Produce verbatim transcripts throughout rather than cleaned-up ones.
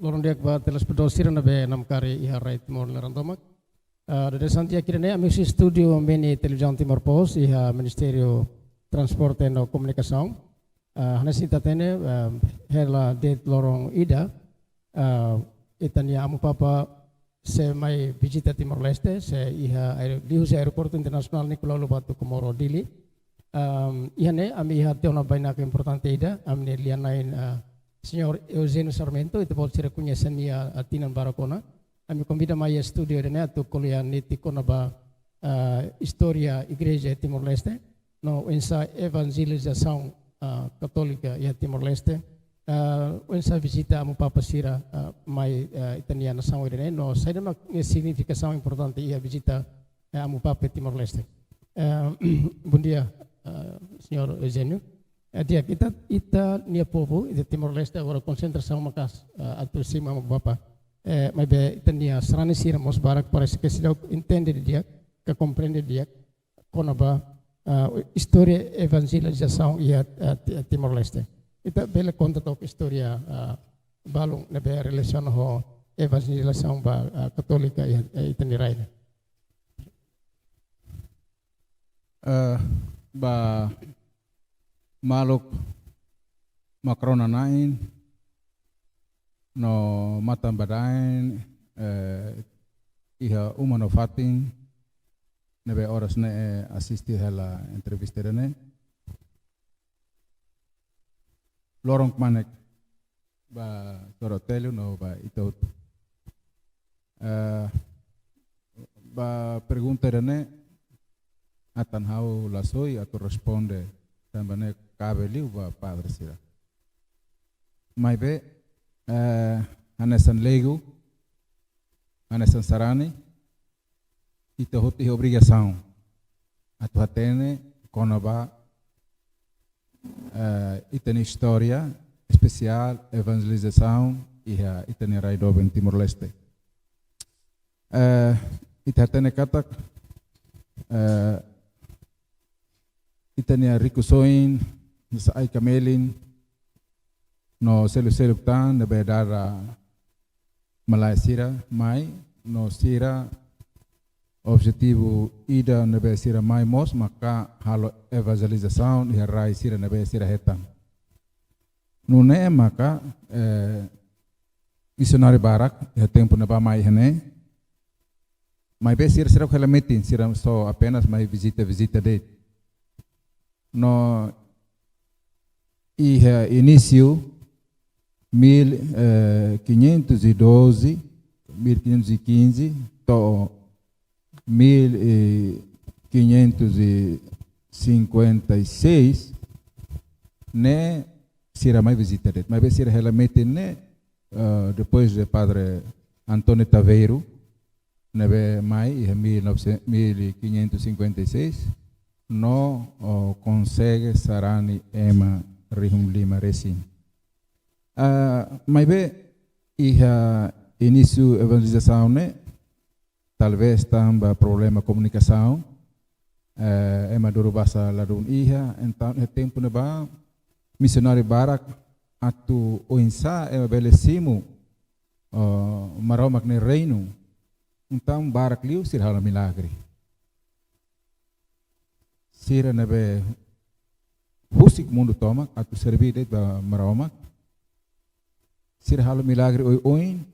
Loron di'ak ba telespetadór sira ne'ebé namkari iha rai Timor nia laran tomak. Ah, dadeer-saan di'ak ida-ne'e ami husi estúdiu mini Televizaun Timor Post iha Ministériu Transporte no Komunikasaun. Ah, hanesan ita hatene, ah, hela de'it loron ida, ah, ita-nia Amu Papa sei mai vizita Timor-Leste, sei iha aer-, liuhusi Aeroportu Internasionál Nicolau Lobato Comoro Dili. Am, iha ne'e ami iha tiha ona bainaka importante ida, ami-nia lia-na'in, ah, Señór Eugênio Sarmento, ita-boot sira koñese nia, ah, tinan barak ona. Ami konvida mai iha estúdiu ida-ne'e atu ko'alia netik kona-ba, ah, istória Igreja Timor-Leste, no oinsá evanjelizasaun, ah, katólika iha Timor-Leste, ah, oinsá vizita Amu Papa sira, ah, mai, ah, ita-nia nasaun ida-ne'e, no saida mak nia signifikasaun importante iha vizita, eh, Amu Papa Timor-Leste. Eh, bom dia, ah, Señór Eugênio. Eh, di'ak, ita, ita-nia povu, ita Timor-Leste agora konsentrasaun maka'as, ah, atu simu Amu Papa. Eh, maibé ita-nia sarani sira mós barak parese ke seidauk entende di'ak, ka komprende di'ak, kona-ba, ah, istória evanjelizasaun iha, ah, Ti-, Timor-Leste. Ita bele konta took istória, ah, balun ne'ebé relasiona ho evanjelizasaun ba, ah, katólika iha, eh, ita-nia rai ne'e. Eh, ba maluk mak rona-na'in no matan-bada'in, eh, iha uma no fatin ne'ebé oras ne'e asiste hela entrevista ida-ne'e. Loron kmanek ba Señór Otélio no ba ita hotu. Eh, ba pergunta ida-ne'e, atan ha'u la soi atu responde, tanba ne'e kabe liu ba padre sira. Maibé, eh, hanesan leigu, hanesan sarani, ita hotu iha obrigasaun atu hatene kona-ba, eh, ita-nia istória, espesiál evanjelizasaun iha ita-nia rai doben Timor-Leste. Eh, ita hatene katak, eh, ita-nia rikusoin, sa'e kamelin, no seluk-seluk tan ne'ebé dada malae sira mai, no sira objetivu ida ne'ebé sira mai mós maka halo evanjelizasaun iha rai sira ne'ebé sira hetan. Nune'e maka, eh, misionáriu barak iha tempu ne'ebá mai iha ne'e, maibé sira seidauk hela metin, sira só apenas mai vizita-vizita de'it. No iha inísiu mil, eh, quinhentos e doze, mil quinhentos e quinze, to'o mil quinhentos e cinquenta e seis, ne'e sira mai vizita de'it. Maibé sira hela metin ne'e, eh, depois de Padre António Taveiro, ne'ebé mai iha mil novecentos, mil quinhentos e cinquenta e seis, no, oh, konsege sarani ema rihun lima resin. Ah, maibé iha inísiu evanjelizasaun ne'e, talvés tanba problema komunikasaun, eh, ema duru basa ladún iha, entaun iha tempu ne'ebá misionáriu barak atu oinsá ema bele simu, eh, Maromak nia reinu. Entaun barak liu sira halo milagre. Sira ne'ebé husik mundu tomak atu serví de'it ba Maromak, sira halo milagre oioin,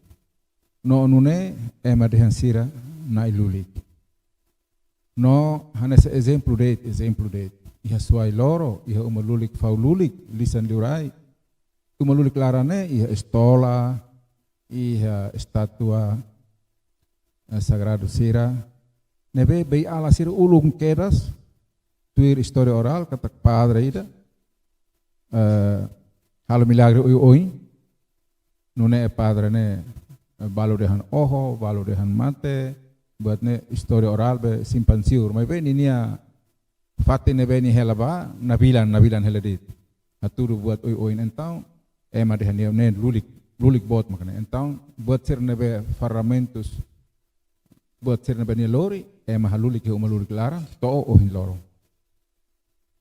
no nune'e ema dehan sira na'i lulik. No hanesan ezemplu de'it, ezemplu de'it. Iha Suai Loro, iha uma lulik, fau lulik, lisan liurai. Uma lulik laran ne'e, iha estola, iha estátua, eh, sagradu sira. Ne'ebé beiala sira ulun kedas, tuir istória orál, katak padre ida, eh, halo milagre oioin. Nune'e padre ne'e, eh, balu dehan oho, balu dehan mate, buat ne'e istória orál be simpan siur. Maibé ninia fatin ne'ebé nia hela bá, nabilan, nabilan hela de'it. Hatudu buat oioin entaun, ema dehan nia ne'e lulik, lulik boot mak ne'e. Entaun, buat sira ne'ebé farramentus, buat sira ne'ebé nia lori, ema halulik iha uma lulik laran, to'o ohin loron.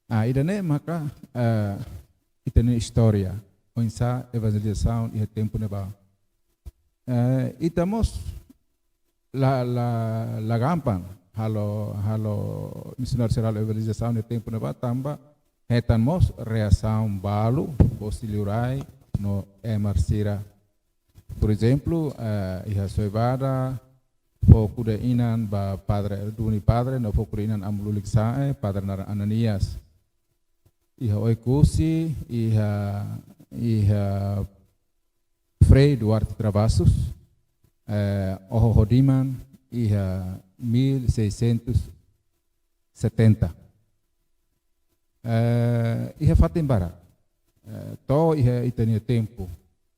Ah, ida-ne'e maka, eh, ita-nia istória, oinsá evanjelizasaun iha tempu ne'ebá. Eh, ita mós la, la, la gampang halo, halo misionáriu sira halo evangelizasaun iha tempu ne'ebá tanba hetan mós reasaun balu hosi liurai no ema sira. Por ezemplu, eh, iha Soibada, fó kuda inan ba padre, duni padre, no fó kuda inan amu lulik sa'e, padre naran Ananias. Iha Oekusi, iha, iha Frei Duarte Travassos, eh, oho ho diman, iha mil seiscentos setenta. Eh, iha fatin barak. Eh, to'o iha ita-nia tempu,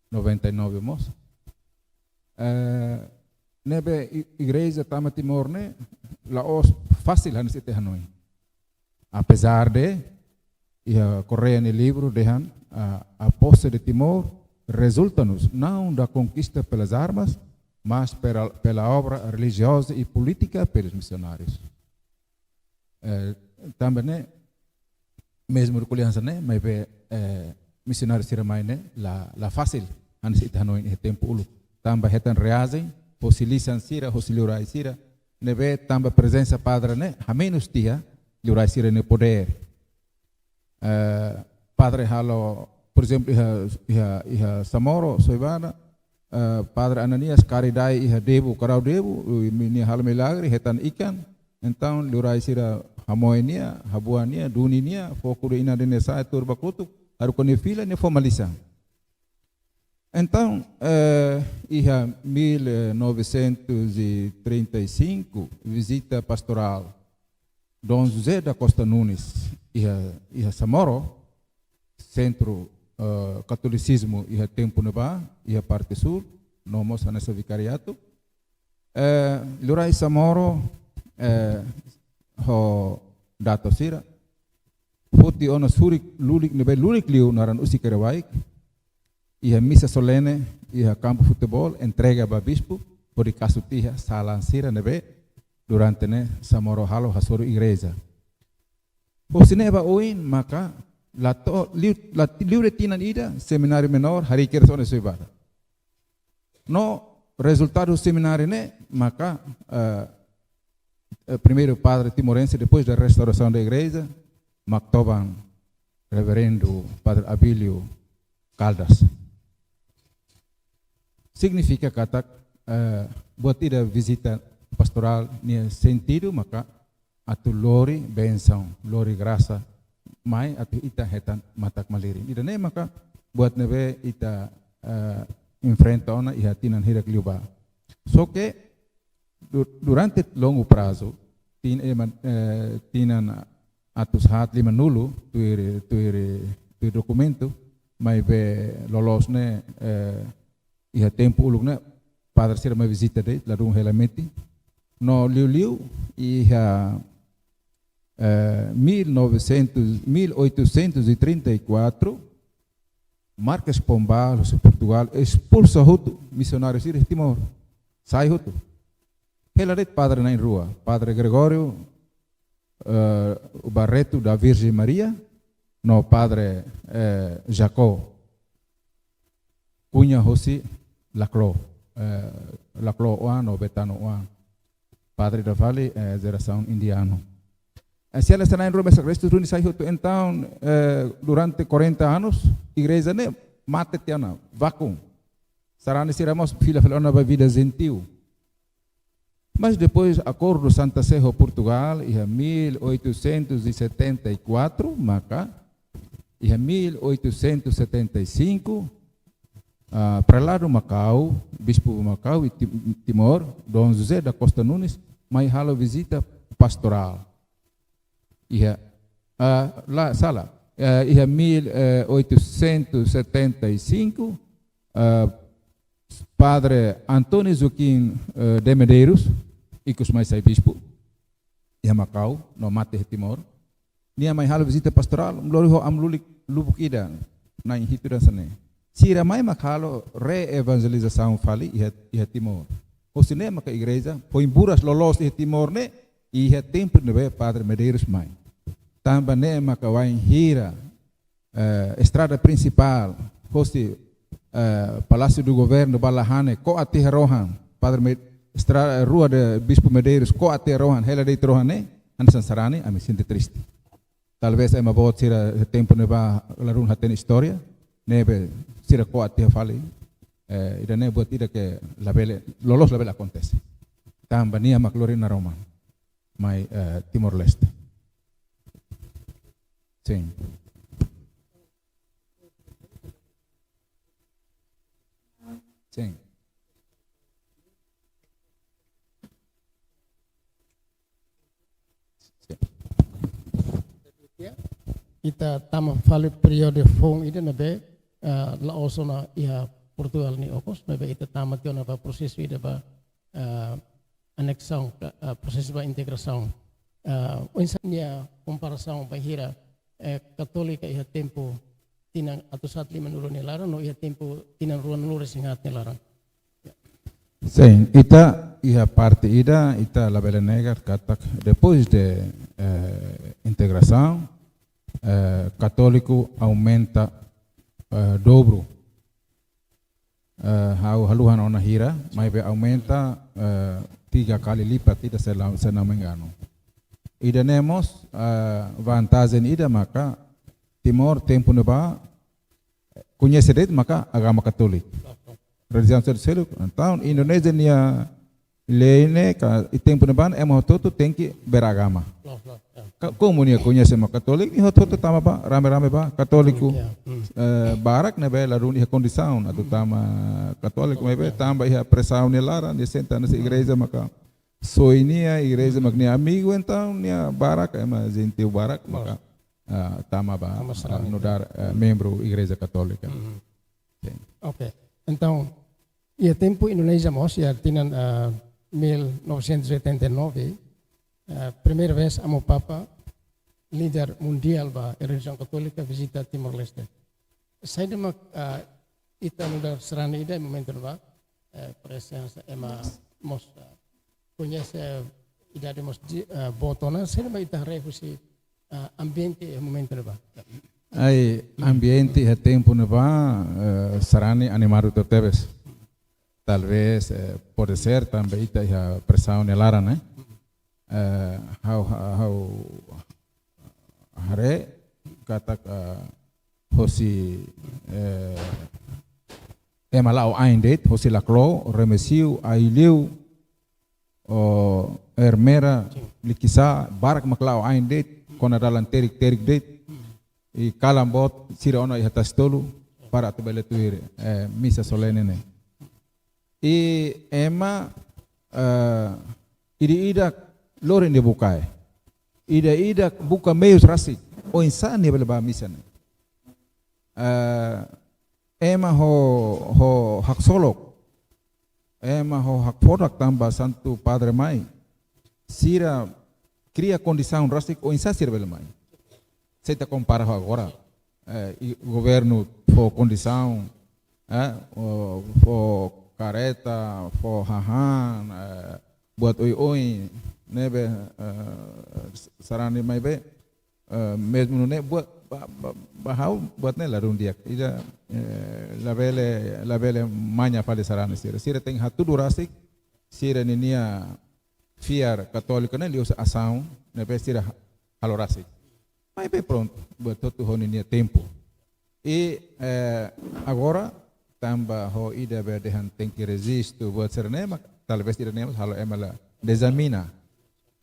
noventa e nove mós. Eh, ne'ebé i-, igreja tama Timor ne'e, la'ós fasil hanesan ita hanoin. Apesar de, iha Correia nia livru dehan, a, a posse de Timor resulta-nos não da conquista pelas armas, mas pela, pela obra religiosa e política pelos missionários. Eh, tanba ne'e, mezmu ko'alia hanesan ne'e, maibé, eh, misionáriu sira mai ne'e, la, la fasil, hanesan ita hanoin iha tempu uluk. Tanba hetan reasaun, hosi lisan sira, hosi liurai sira, ne'ebé tanba prezensa padre ne'e, hamenus tiha, liurai sira-nia podér. Eh, padre halo, por ezemplu, iha, iha, iha Samoro, Soibada, eh, padre Ananias karidai iha Debu, Karau Debu, ui, mi-, nia halo milagre, hetan ikan. Entaun, liurai sira hamoe nia, habuan nia, duni nia, fó kuda inan dehan nia sa'e tuur ba kotuk, haruka nia fila, nia fó malisan. Entaun, eh, iha mil novecentos e trinta e cinco, vizita pastorál Dom José da Costa Nunes, iha, iha Samoro, sentru, eh, katolisizmu iha tempu ne'ebá, iha parte súl, no mós hanesan vikariatu. Eh, liurai Samoro, eh, ho dato sira, foti ona suri lulik ne'ebé lulik liu naran Usi Kerewaik, iha misa solene, iha kampu futeból, entrega ba bispu, hodi kasu tiha salan sira ne'ebé durante ne'e Samoro halo hasoru igreja. Hosi ne'e ba oin maka la to'o liu, la liu de'it tinan ida, semináriu menór, harii kedas ona Soibada. No rezultadu semináriu ne'e maka, eh, eh, primeiru padre timorense, depois da restauração da igreja, Maktoban, Reverendu Padre Abílio Caldas. Signifika katak, eh, buat ida vizita pastorál nia sentidu maka atu lori bensaun, lori grasa, mai atu ita hetan matak-malirin. Ida-ne'e maka buat ne'ebé ita, eh, enfrenta ona iha tinan hirak liubá. Só ke du-, durante longu prazu, tin-, eh, man-, eh, tinan atus haat limanulu, tuir, tuir, tuir dokumentu, maibé loloos ne'e, eh, iha tempu uluk ne'e, padre sira mai vizita de'it, ladún hela metin. No liuliu, iha, eh, mil novecentos, mil oitocentos e trinta e quatro, Marques Pombal, husi Portugal, espulsa hotu misionáriu sira iha Timor. Sai hotu. Hela de'it padre na'in-rua, Padre Gregório, eh, Barreto da Virgem Maria, no Padre, eh, Jacó Cunha hosi Laclau, eh, Laclau oan no Betano oan. Padre ida fali, eh, jerasaun indianu. Eh, se ela está na Roma, essa resto runi sai hotu. Entaun, eh, durante quarenta anos, igreja ne'e mate tiha ona, vácuo. Sarani sira mós fila fali ona ba vida jentiu. Mas depois akordu Santa Sé ho Portugal, iha mil oitocentos e setenta e quatro, maka, iha mil oitocentos e setenta e cinco, ah, preladu Macau, bispu Macau iha Ti-, Timor, Dom José da Costa Nunes, mai halo vizita pastorál. Iha, ah, la, sala. Eh, iha mil oitocentos e setenta e cinco, ah, Padre António Joaquim, eh, de Medeiros, ikus mai sai bispu iha Macau, no mate iha Timor. Nia mai halo vizita pastorál, lori ho amu lulik lubuk ida, na'in hitu hanesan ne'e. Sira mai mak halo re-evangelizasaun fali iha, iha Timor. Hosi ne'e maka igreja foin buras loloos iha Timor ne'e, iha tempu ne'ebé Padre Medeiros mai. Tanba ne'e maka wainhira, eh, estrada prinsipál, hosi, eh, Palácio do Governo ba la han ne'e, ko'a tiha rohan, Padre Me-, Estra-, rua de Bispo Medeiros, ko'a tiha rohan, hela de'it rohan ne'e, hanesan sarani, ami sente triste. Talvez ema boot sira tempu ne'ebá ladún hatene istória, ne'ebé sira ko'a tiha fali, eh, ida-ne'e buat ida ke labele, loloos labele akontese. Tanba nia mak lori naroman mai, eh, Timor-Leste. Sin. Sin. Sin. Ita tama fali períodu foun ida ne'ebé, eh, la'ós ona iha Portugal nia okos, maibé ita tama tiha ona ba prosesu ida ba, eh, aneksaun, ka, eh, prosesu ba integrasaun. Eh, oinsá nia komparasaun bainhira, eh, Katólika iha tempu tinan atus haat limanulu nia laran, no iha tempu tinan ruanulu resin haat nia laran. Sin, ita iha parte ida, ita labele nega katak depois de, eh, integrasaun, eh, Katóliku aumenta, eh, dobru. Eh, ha'u haluha ona hira, maibé aumenta, eh, tiga kali lipat ida se la, se não me engano. Ida-ne'e mós, eh, vantajen ida maka Timor tempu ne'ebá koñese de'it maka agama Katólika. Relijiaun seluk-seluk. Entaun Indonézia nia lei ne'e ka iha tempu ne'ebá ema hotu-hotu tenke beragama. Ka, komu nia koñese mak Katólika, nia hotu-hotu tama ba, rame-rame ba, Katóliku, eh, barak ne'ebé ladún iha kondisaun atu tama Katóliku, maibé tanba iha presaun nia laran, nia sente hanesan igreja maka soe nia, igreja mak nia amigu, entaun nia barak, ema jentiu barak maka, ah, tama ba, tama sarani, ah, nu'udar, eh, membru Igreja Katólika. Sin. Ok. Entaun, iha tempu Indonézia mós, iha tinan, ah, mil novecentos e oitenta e nove, ah, primeira vez Amu Papa, líder mundiál ba relijiaun Katólika, vizita Timor-Leste. Saida mak, ah, ita nu'udar sarani ida iha momentu ne'ebá, eh, prezensa ema mós, ah, koñese, idade mós di, ah, boot ona, saida mak ita haree husi, ah, ambiente iha momentu ne'ebá? Ai, ambiente iha tempu ne'ebá, eh, sarani animadu tebetebes. Talvez, eh, pode ser tanba ita iha presaun nia laran, eh. Eh, ha'u, ha'u, ha'u haree katak, eh, hosi, eh, ema la'o ain de'it, hosi Lakló, Remexio, Aileu, o Ermera, Likisá, barak mak la'o ain de'it, kona dalan terik-terik de'it. I kalan boot sira ona iha Tasi Tolu para atu bele tuir, eh, misa solene ne'e. I ema, eh, ida-idak lori nia bukae. Ida-idak buka meius rasik oinsá nia bele bá misa ne'e. Eh, ema ho, ho haksolok, ema ho hakfodak tanba Santu Padre mai, sira kria kondisaun rasik oinsá sira bele mai. Se ita kompara ho agora, eh, i governu fó kondisaun, eh, o, fó kareta, fó hahán, eh, buat oioin ne'ebé, eh, sarani, maibé, eh, mezmu nune'e buat ba, ba, ba ha'u buat ne'e ladún di'ak. Ida, eh, labele, labele manya fali sarani sira. Sira tenke hatudu rasik sira-ninia fiar Katólika ne'e liuhusi asaun ne'ebé sira halo rasik. Maibé prontu, buat hotu ho ninia tempu. I, eh, agora, tanba ho ida be dehan tenke rejistu, buat sira-ne'e mak, talvez ida-ne'e mak halo ema la dezanima.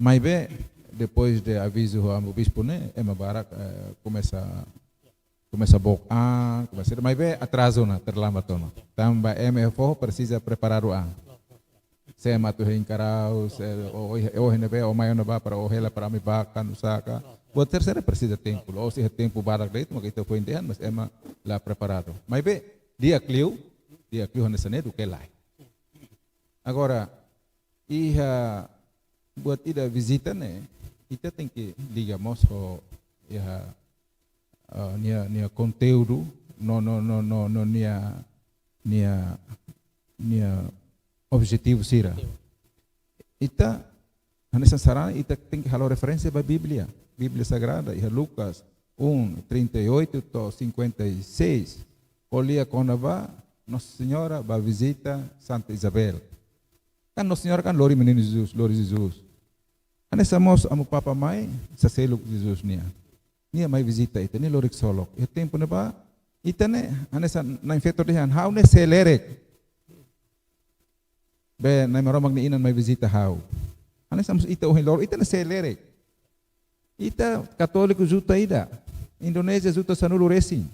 Maibé, depois de avizu ho Amu Bispu ne'e, ema barak, eh, komesa, komesa book an, komesa, maibé atrazu ona, terlambat ona. Tanba ema foho presiza preparadu an. Se ema atu hein karau, se o, o, o, o hene be, o mai ona ba para o hela para ami bá, kan usaka. Buat sira-ne'e presiza tempu. La'ós iha tempu barak de'it, maka ita foin dehan, mas ema la preparadu. Maibé, di'ak liu, di'ak liu hanesan ne'e duké lae. Agora, iha buat ida vizita ne'e, ita tenke liga mós ho iha, ah, nia, nia konteúdu, no, no, no, no, no, nia, nia, nia objetivu sira. Ita, hanesan sarani, ita tenke halo referénsia ba Bíblia. Bíblia Sagrada, iha Lucas um, trinta e oito to'o cinquenta e seis. Ko'alia kona-ba Nossa Senhora bá vizita Santa Isabel. Kan Nossa Senhora kan lori Meninu Jesus, lori Jesus. Hanesan mós Amu Papa mai, saselu Jesus nian. Nia mai vizita ita, nia lori ksolok. Iha tempu ne'ebá, ita ne'e, hanesan Na'in Feto dehan, ha'u ne'e sei lerek. Be, Na'i Maromak nia inan mai vizita ha'u. Hanesan mós ita ohin loron, ita ne'e sei lerek. Ita katóliku juta ida, Indonézia juta sanulu resin.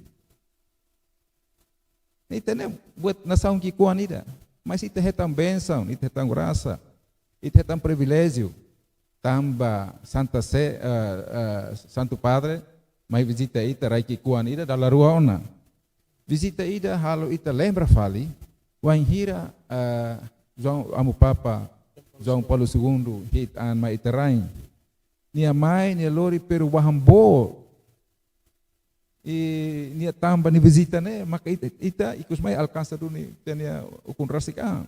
Ita ne'e buat nasaun ki'ikoan ida. Mas ita hetan bensaun, ita hetan grasa, ita hetan priviléjiu. Tanba Santa Sé, eh, eh, Santu Padre mai vizita ita, rai ki'ikoan ida, dala rua ona. Vizita ida halo ita lembra fali, wainhira, eh, João, Amu Papa João Paulo Segundu hi'it an mai ita rain. Nia mai, nia lori Peru bahan boot. I nia tanba nia vizita ne'e, maka ita, ita ikus mai alkansa duni ita-nia ukun rasik an.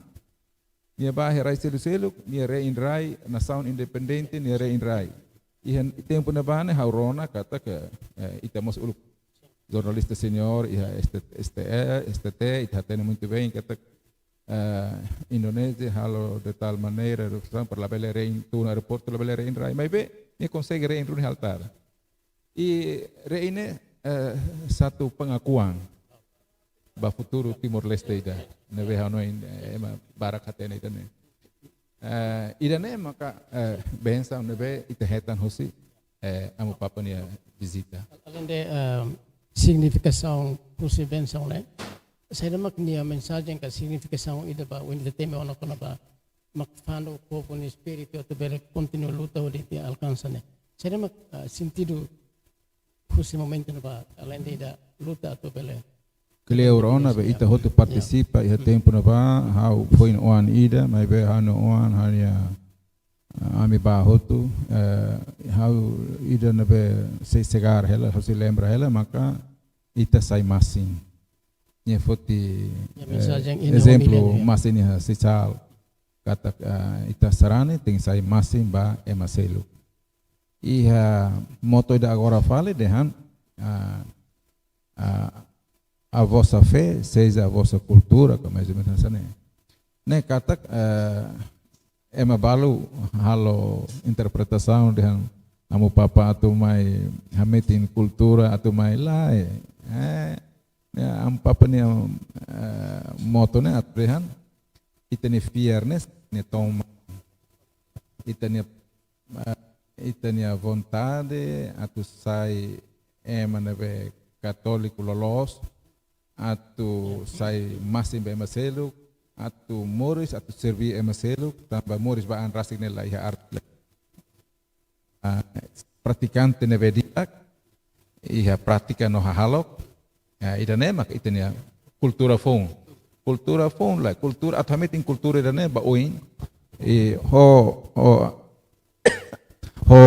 Nia bá iha rai seluk-seluk, nia rein rai, nasaun independente, nia rein rai. Iha tempu ne'ebá ne'e ha'u rona katak, eh, ita mós uluk jornalista senior, iha S T, S T E, S T T, ita hatene muito bem katak, eh, Indonézia halo de tal maneira, para labele rein tun aeroportu, labele rein rai. Maibé, nia konsege rein duni iha altár. I rein ne'e, eh, satu pengakuan ba futuru Timor-Leste ida. Ne'ebé ha'u hanoin, eh, ema barak hatene ida-ne'e. Eh, ida-ne'e maka, eh, bensaun ne'ebé ita hetan husi, eh, Amu Papa nia vizita. Aleinde, eh, signifikasaun husi bensaun ne'e, saida mak nia mensajen ka signifikasaun ida ba ohin ita temi ona kona-ba mak fanu korpu no espíritu atu bele kontinua luta hodi ita alkansa ne'e. Saida mak, ah, sentidu husi momentu ne'ebá, aleinde ida luta atu bele. Kleur ona be ita hotu partisipa iha tempu ne'ebá, ha'u foin oan ida, maibé ha'u-nia oan, ha'u-nia, ah, ami bá hotu, eh, ha'u ida ne'ebé sei segar hela, ha'u sei lembra hela, maka ita sai masin. Nia foti, nia mensajen, eh, nia ezemplu, família, nia masin iha Sisal. Katak, ah, ita sarani tenke sai masin ba ema seluk. Iha moto ida agora fali dehan, ah, ah, a vossa fé seja a vossa cultura, ka mais ou menos hanesan ne'e. Ne'e katak, eh, ema balu halo interpretasaun dehan Amu Papa atu mai hametin kultura, atu mai lae. Eh, ya, Amu Papa nia, eh, moto ne'e atu dehan, ita-nia fiar ne'e, ne'e tomak. Ita-nia, eh, ita-nia vontade atu sai ema ne'ebé katóliku loloos, atu sai masin ba ema seluk, atu moris, atu serví ema seluk, tanba moris ba an rasik ne'e la iha arti. Ah, pratikante ne'ebé di'ak, iha prátika no hahalok, ya, ida-ne'e maka ita-nia kultura foun. Kultura foun lae, kultura atu hametin kultura ida-ne'e ba oin. I ho, ho, ho,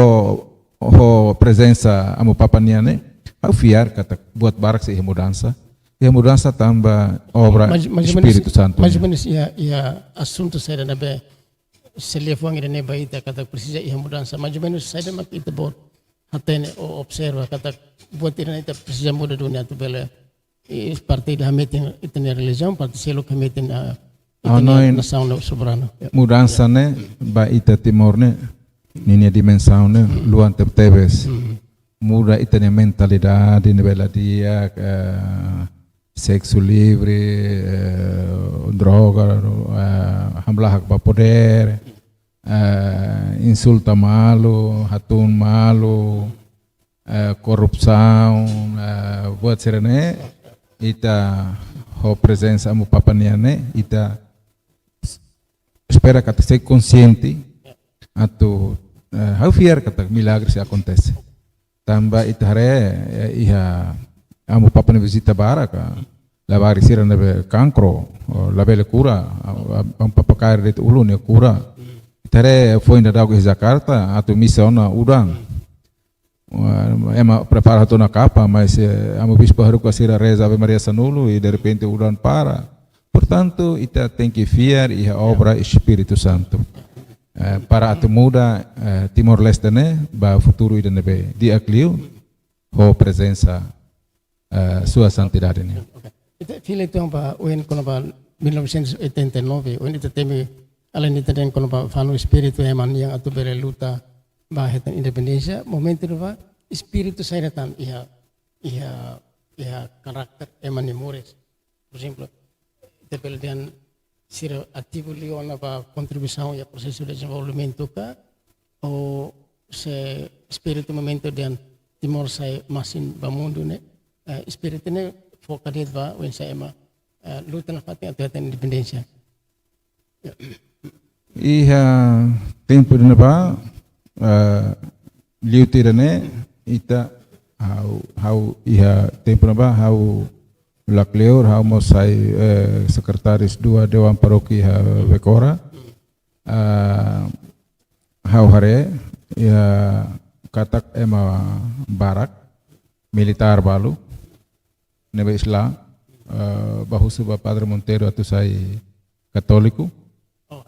ho prezensa Amu Papa nian ne'e, ha'u fiar katak buat barak sei iha mudansa. Iha mudansa tanba obra Espíritu Santu nian. Mais ou menos iha, iha asuntu saida ne'ebé sei liafuan ida-ne'e ba ita katak presiza iha mudansa. Mais ou menos saida mak ita-boot hatene ou observa katak buat ida-ne'e ita presiza muda duni atu bele, i parte ida hametin ita-nia relijiaun, parte seluk hametin, ah, ita-nia nasaun soberanu. Ya. Mudansa ne'e ba ita Timor ne'e, ninia dimensaun ne'e luan tebetebes. Muda ita-nia mentalidade ne'ebé la di'ak, eh, seksu livre, eh, droga, eh, hamlaha ba podér, eh, insulta malu, hatún malu, eh, korrupsaun, eh, buat sira-ne'e, ita ho prezensa Amu Papa nian ne'e, ita espera katak sei konsiente atu, eh, ha'u fiar katak milagre sei akontese. Tanba ita haree, eh, iha Amu Papa nia vizita barak, ah, labarik sira ne'ebé kankro, oh, labele kura, ah, ah, Amu Papa kaer de'it ulun nia kura. Ita haree foin daudauk iha Jakarta, atu misa ona udan. Ah, ema prepara hatún ona kapa, mas, eh, Amu Bispu haruka sira reza Ave Maria sanulu, i derrepente udan para. Portantu, ita tenke fiar iha obra Espíritu Santu. Eh, para atu muda, eh, Timor-Leste ne'e ba futuru ida ne'ebé di'ak liu, ho prezensa, eh, Sua Santidade nian. Oke. Ita fila uitoan ba oin kona-ba mil novecentos e oitenta e nove, oin ita temi alin ita dehan kona-ba fanu espíritu ema nian atu bele luta ba hetan independénsia, momentu ne'ebá espíritu saida tan iha, iha, iha karakter ema nia moris. Por ezemplu, ita bele dehan sira ativu liu ona ba kontribuisaun iha prosesu dezenvolvimentu ka, ou se espíritu momentu dehan Timor sai masin ba mundu ne'e, eh, espíritu ne'e foka de'it ba oinsá ema, eh, luta nafatin atu hetan independénsia. Iha tempu ne'ebá, eh, liu tiha ne'e, ita ha'u, ha'u iha tempu ne'ebá, ha'u lakleur, ha'u mós sai, eh, sekretáriu dua Dewan Parókia iha Becora. Ah, ha'u haree, iha katak ema barak, militár balu, ne'ebé Islam, eh, bá husu ba Padre Monteiro atu sai katóliku. Oh.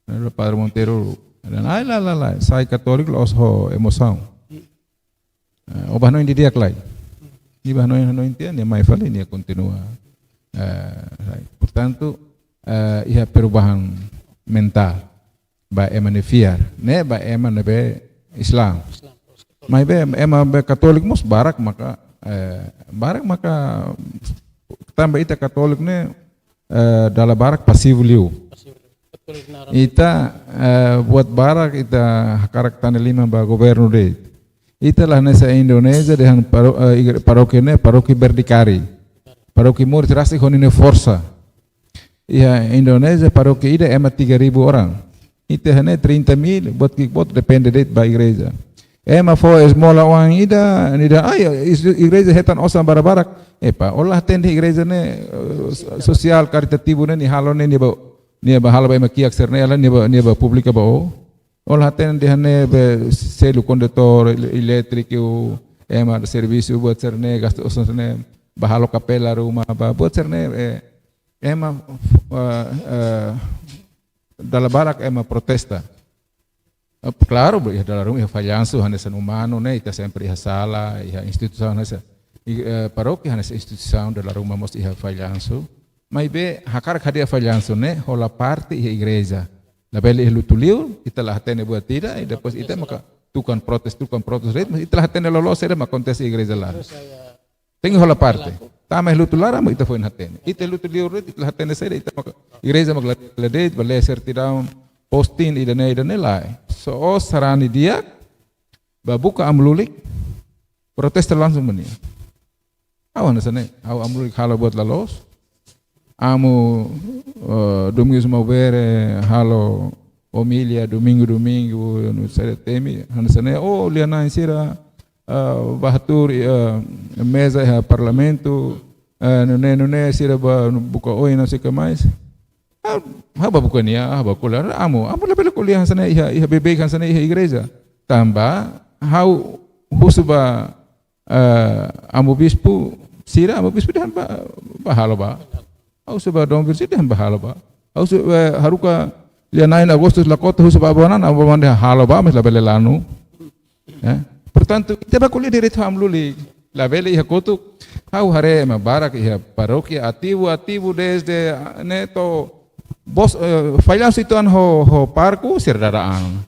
Lalu Padre Monteiro dehan, "Ai, la, la, la, sai katóliku la'ós ho emosaun. Eh, ó bá hanoin didi'ak lai." Nia bá hanoin, hanoin tiha, nia mai fali, nia kontinua. Eh, sai. Portantu, eh, iha perubahan mentál ba ema nia fiar, ne'e ba ema ne'ebé Islam. Maibé ema be katóliku mós barak maka, eh, barak maka tanba ita katóliku ne'e, eh, dala barak pasivu liu. Ita, eh, buat barak ita hakarak tane liman ba governu de'it. Ita la hanesan Indonézia dehan paro-, eh, igre-, parókia ne'e, parókia berdikari. Parókia moris rasik ho ninia forsa. Iha Indonézia, parókia ida ema tiga ribu orang. Ita iha ne'e trinta mil, buat ki'ik boot depende de'it ba igreja. Ema fó esmola oan ida, nia dehan, "Ai, is-, igreja hetan osan barak-barak." Epá, ó la hatene igreja ne'e, eh, so-, sosiál karitativu ne'e, nia halo ne'e, nia bá, nia bá halo ba ema kiak sira-ne'e, la nia bá, nia bá publika ba ó. Ó la hatene dehan ne'e be selu kondutór ele-, elétriku, ema servisu buat sira-ne'e, gasta osan sira-ne'e, bá halo kapela ruma, bá buat sira-ne'e, eh, ema, eh, eh, dala barak ema protesta. Eh, klaru, iha dala ruma iha fallansu hanesan umanu ne'e, ita sempre iha sala, iha instituisaun hanesan, i, eh, parókia hanesan instituisaun, dala ruma mós iha fallansu. Maibé hakarak hadi'a fallansu ne'e, hola parte iha igreja. Labele iha lutu liur, ita la hatene buat ida, i depois ita maka tukan protes, tukan protes, ret, mas ita la hatene loloos saida mak akontese igreja laran. Tenke hola parte. Tama iha lutu laran mak ita foin hatene. Ita lutu liur de'it, ita la hatene saida, ita maka, igreja maka la, la de'it, bá lee sertidaun, posting, ida-ne'e, ida-ne'e lae. Só ó sarani di'ak, bá buka amu lulik, protesta langsung ba nia. Ha'u hanesan ne'e, ha'u amu lulik halo buat la loos. Amu, eh, Domingos Maubere halo omilia domingu, domingu, no saida temi, hanesan ne'e, oh, lia-na'in sira, eh, bá hatuur, eh, meza iha parlamentu, eh, nune'e, nune'e, sira bá buka oin, não sei o que mais. Ah, ha'u bá buka nia, ha'u bá ko'alia, amu, amu labele ko'alia hanesan ne'e iha, iha beibeik hanesan ne'e iha igreja. Tanba, ha'u husu ba, eh, amu bispu, sira amu bispu dehan bá, bá halo bá. Ha'u husu ba Dom Virgílio dehan bá halo bá. Ha'u husu, eh, haruka lia-na'in Agostus la kota husu ba Abu Hanan, Abu Hanan dehan halo bá, mas labele lanu. Eh? Portantu, ita bá ko'alia direitu ho amu lulik. Labele iha kotuk, ha'u haree ema barak iha parókia ativu, ativu desde, ah, ne'e to'o bos, eh, fallansu uitoan ho, ho parku, sira dada an.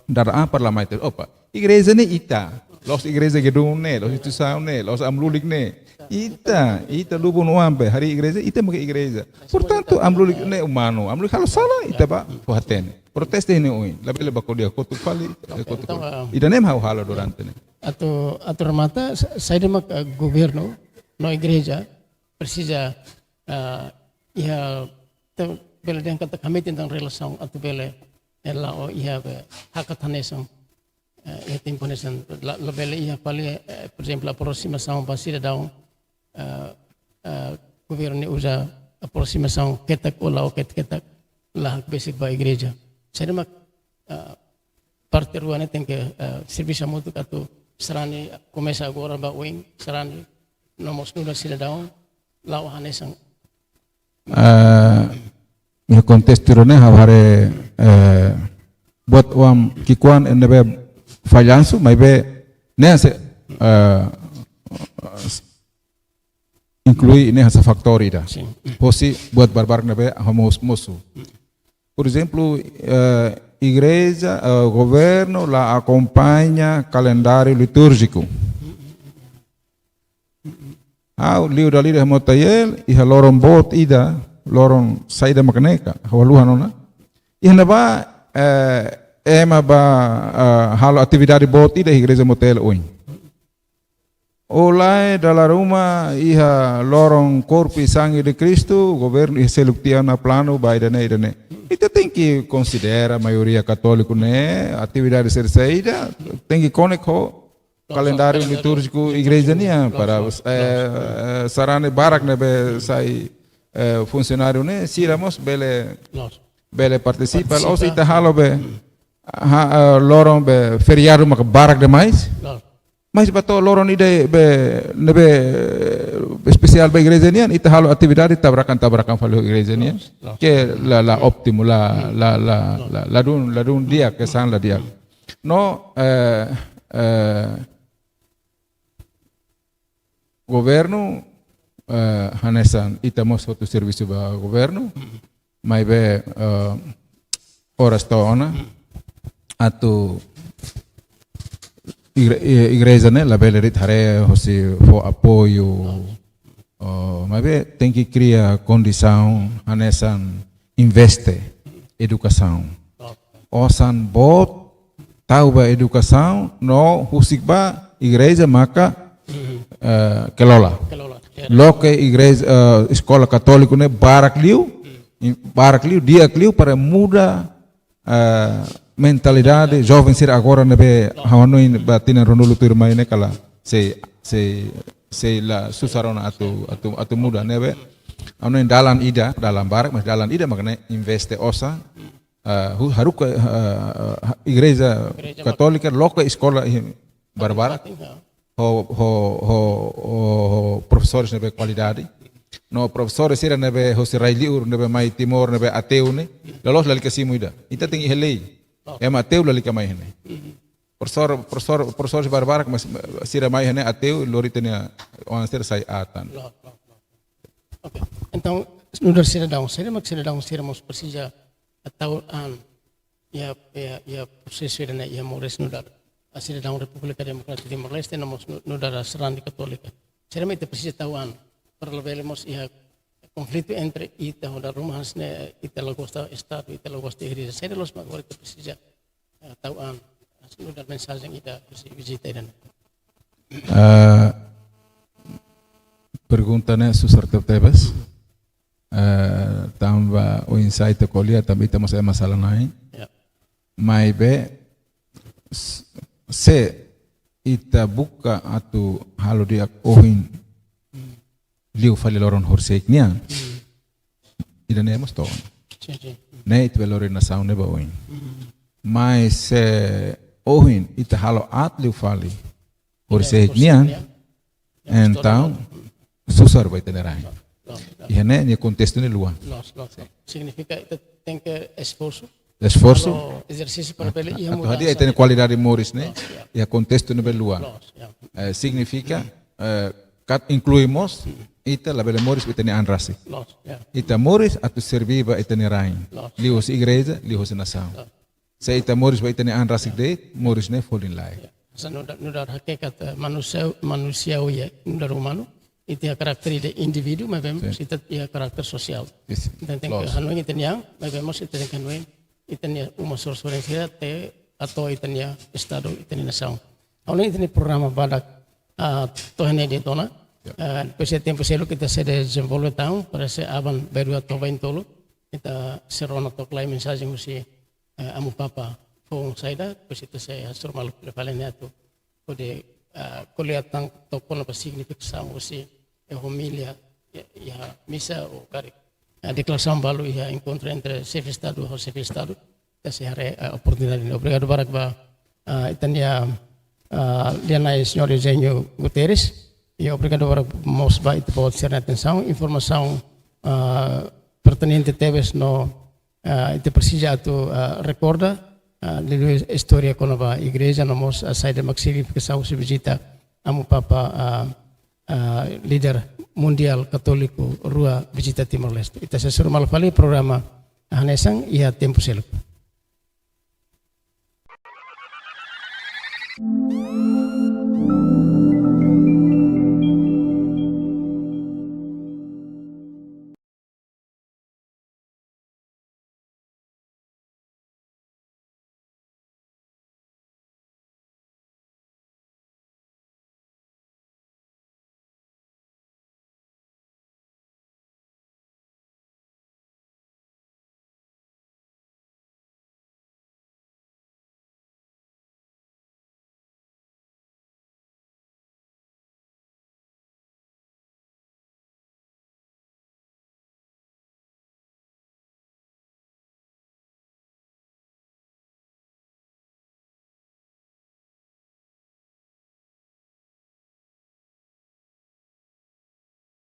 Dada an para la mai tiha. Opa, igreja ne'e ita. La'ós igreja gedung ne'e, la'ós instituisaun ne'e, la'ós amu lulik ne'e. Ita, ita lubun oan be, harii igreja, ita maka igreja. Portantu, amu lulik ne'e umanu, amu lulik halo sala, ita bá fó-hatene. Protesta iha ne'e oin, labele bá ko'alia kotuk fali, kotuk fali. Entaun, ah, ida-ne'e mak ha'u halo durante ne'e. Atu, atu remata, sa-, saida mak, ah, governu no igreja presiza, ah, iha, ita bele dehan katak hametin tan relasaun atu bele, eh, la'o iha be hakat hanesan, eh, iha tempu hanesan, la, labele iha fali, eh, por ezemplu, aprosimasaun ba sidadaun, eh, eh, governu ne'e uza aprosimasaun ketak ou la'o ket-, ketak, la hakbesik ba igreja. Saida mak, eh, parte rua ne'e tenke, eh, servisu hamutuk atu sarani komesa agora ba oin, sarani no mós nu'udar sidadaun, la'o hanesan. Eh, iha kontestu ne'e ha'u haree, eh, buat oan ki'ikoan ne'ebé fallansu, maibé ne'e se, eh, inklui ne'e hanesan fatór ida. Sin. Hosi buat barbarak ne'ebé ha'u mós mosu. Por ezemplu, eh, igreja, eh, governu la akompaña kalendáriu litúrjiku. Ha'u liu dala ida ha'u mós tayel, iha loron boot ida, loron saida mak ne'e ka, ha'u haluha ona. Iha ne'ebá, eh, ema bá, eh, halo atividade boot ida, igreja mós tayel oin. Ou lae dala ruma iha loron Corpo e Sangue de Cristo, governu iha seluk tiha ona planu ba ida-ne'e, ida-ne'e. Ita tenke konsidera maioria katóliku ne'e, atividade saida, tenke konekta ho kalendáriu litúrjiku igreja nian, para, eh, eh, sarani barak ne'ebé sai, eh, funsionáriu ne'e, sira mós bele, bele partisipa, la'ós ita halo be, ha, eh, loron be feriadu maka barak demais. Mas ba to'o loron ida be, ne'ebé, eh, espesiál ba igreja nian, ita halo atividade tabrakan-tabrakan fali ho igreja nian. Ke la, la ótimu, la, la, la, la, ladún, ladún di'ak, kesan la di'ak. No, eh, eh, governu, eh, hanesan ita mós hotu servisu ba governu, maibé, eh, oras to'o ona atu igre-, i-, igreja ne'e labele de'it haree hosi fó apoiu, oh, maibé tenke kria kondisaun hanesan investe edukasaun. Osan boot tau ba edukasaun no husik ba igreja maka, eh, kelola. Loke igreja, eh, eskola katóliku ne'e barak liu, i-, barak liu, di'ak liu para muda, eh, mentalidade joven sira agora ne'ebé ha'u hanoin ba tinan ruanulu tuirmai ne'e kala sei, sei, sei la susar ona atu, atu, atu muda ne'ebé. Ha'u hanoin dalan ida, dalan barak, mas dalan ida mak ne'e investe osan, eh, hu-, haruka, eh, eh, igreja katólika loke eskola iha barbarak ho, ho, ho, ho, ho profesores ne'ebé kualidade. No profesores sira ne'ebé hosi rai-liur ne'ebé mai Timor ne'ebé ateu ne'e, loloos lalika simu ida. Ita tenke iha lei. Ema ateu lalika mai iha ne'e. Profesór, profesór, profesores barbarak mas sira mai iha ne'e ateu, lori ita-nia oan sira sai aat tan. Oke. Entaun, nu'udar sidadaun, saida mak sidadaun sira mós presiza tau an iha, iha, iha prosesu ida-ne'e, iha moris nu'udar, ah, sidadaun Repúblika Demokrátika Timor-Leste, no mós nu-, nu'udar sarani katólika. Saida mak ita presiza tau an, para labele mós iha konflitu entre ita ho dala ruma hanesan ne'e, ita la gosta Estadu, ita la gosta igreja. Saida loos mak agora ita presiza, eh, tau an, hanesan nu'udar mensajen ita husi vizita ida-ne'e. Eh, pergunta ne'e susar tebetebes. Eh, tanba oinsá ita ko'alia, tanba ita mós ema sala-na'in. Ya. Maibé, s-, se ita buka atu halo di'ak ohin, liu fali loron horiseik nian. Ida-ne'e mós to'o ona. Sin, sin. Ne'e ita bele lori nasaun ne'e ba oin. Mas se ohin ita halo aat liu fali horiseik nian, entaun susar ba ita-nia rain. Iha ne'e nia kontestu ne'e luan. Loos, loos. Signifika ita tenke esforsu. Esforsu. Halo ezersísiu para bele iha mudansa. Atu hadi'a ita-nia kualidade moris ne'e. Loos, ya. Iha kontestu ne'ebé luan. Loos, ya. Eh, signifika, eh, katak inklui mós ita labele moris ba ita-nia an rasik. Loos, ya. Ita moris atu serví ba ita-nia rain. Loos. Liuhosi igreja, liuhosi nasaun. Loos. Se ita moris ba ita-nia an rasik de'it, moris ne'e folin lai. Ya. Hanesan nu'udar, nu'udar hakikat, eh, manusia, manusiawi, nu'udar umanu, ita iha karakter ida indivíduu, maibé mós ita iha karakter sosiál. Ita tenke hanoin ita-nia an, maibé mós ita tenke hanoin ita-nia uma sorin-sorin sira, te atu ita-nia Estadu, ita-nia nasaun. Ha'u hanoin ita-nia programa badak, ah, to'o iha ne'e de'it ona. Ya. Ah, depois iha tempu seluk ita sei dezenvolve tan, parese aban-bainrua to'o baintolu, ita sei rona took lai mensajen husi, eh, Amu Papa foun saida, depois ita sei hasoru malu fali ne'e atu hodi, eh, ko'alia tan took kona-ba signifikasaun husi, eh, homília, iha, iha misa ou karik, eh, deklarasaun balu iha enkontru entre xefe Estadu ho xefe Estadu. Ita sei haree, eh, oportunidade ne'e. Obrigadu barak ba, eh, ita-nia, eh, lia-na'in Señór Eugenio Guterres. I obrigadu barak mós ba ita-boot sira-nia atensaun, informasaun, eh, pertinente tebes no ah, ita presiza atu, ah, rekorda, ah, liuliu istória kona-ba igreja, no mós, ah, saida mak signifikasaun husi vizita Amu Papa, ah, ah, líder Mundial Katoliku rua vizita Timor-Leste. Ita sei hasoru malu fali programa hanesan iha tempu seluk.